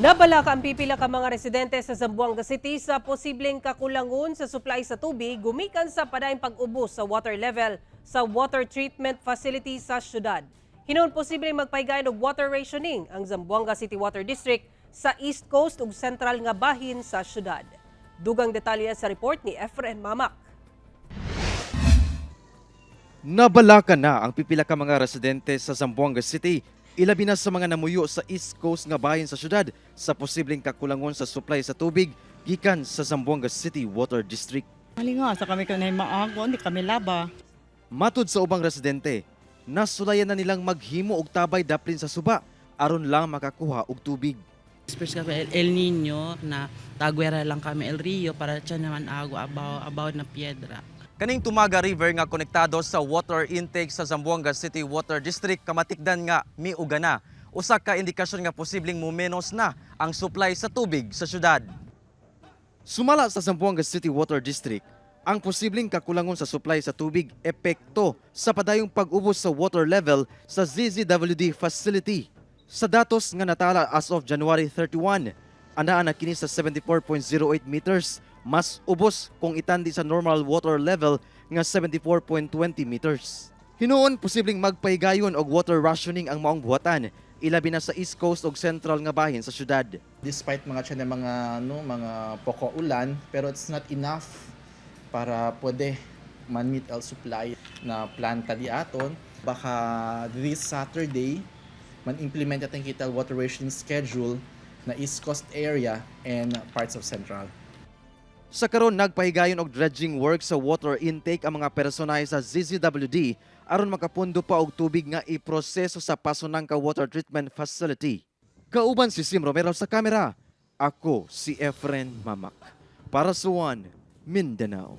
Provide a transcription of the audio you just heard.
Nabalaka ang pipila ka mga residente sa Zamboanga City sa posibleng kakulangon sa supply sa tubig gumikan sa padayong pag-ubos sa water level sa water treatment facility sa syudad. Hinuon posibleng magpahigayon og water rationing ang Zamboanga City Water District sa East Coast ug Central nga bahin sa syudad. Dugang detalye sa report ni Efren Mamak. Nabalaka na ang pipila ka mga residente sa Zamboanga City, ilabi na sa mga namuyo sa East Coast nga bahin sa syudad, sa posibleng kakulangon sa supply sa tubig gikan sa Zamboanga City Water District. Malingaw sa kami kanay maago, hindi kami laba. Matud sa ubang residente, nasulayan na nilang maghimo og tabay daplin sa suba aron lang makakuha og tubig. Especially kami El Nino na tagwera lang kami El Rio para siya naman agua abaw abaw na piedra. Kaning Tumaga River nga konektado sa water intake sa Zamboanga City Water District kamatikdan nga miuga na. Usa ka indikasyon nga posibleng mumenos na ang supply sa tubig sa syudad. Sumala sa Zamboanga City Water District, ang posibleng kakulangon sa supply sa tubig epekto sa padayong pag-ubos sa water level sa ZZWD facility. Sa datos nga natala as of January 31, anaa na kini sa 74.08 meters, mas ubos kung itandi sa normal water level nga 74.20 meters. Hinuon posibleng magpahigayon og water rationing ang maong buhatan, ilabi na sa East Coast ug Central nga bahin sa syudad. Despite mga tiyan ng mga no, mga poko ulan, pero it's not enough para pwede man-meet el supply na planta di aton. Baka this Saturday man-implement ating kita water rationing schedule na East Coast area and parts of Central. Sa karon, nagpahigayon og dredging work sa water intake ang mga personahe sa ZZWD aron makapundo pa og tubig nga iproseso sa Pasonanca Water Treatment Facility. Kauban si Sim Romero sa kamera. Ako si Efren Mamak. Para sa One Mindanao.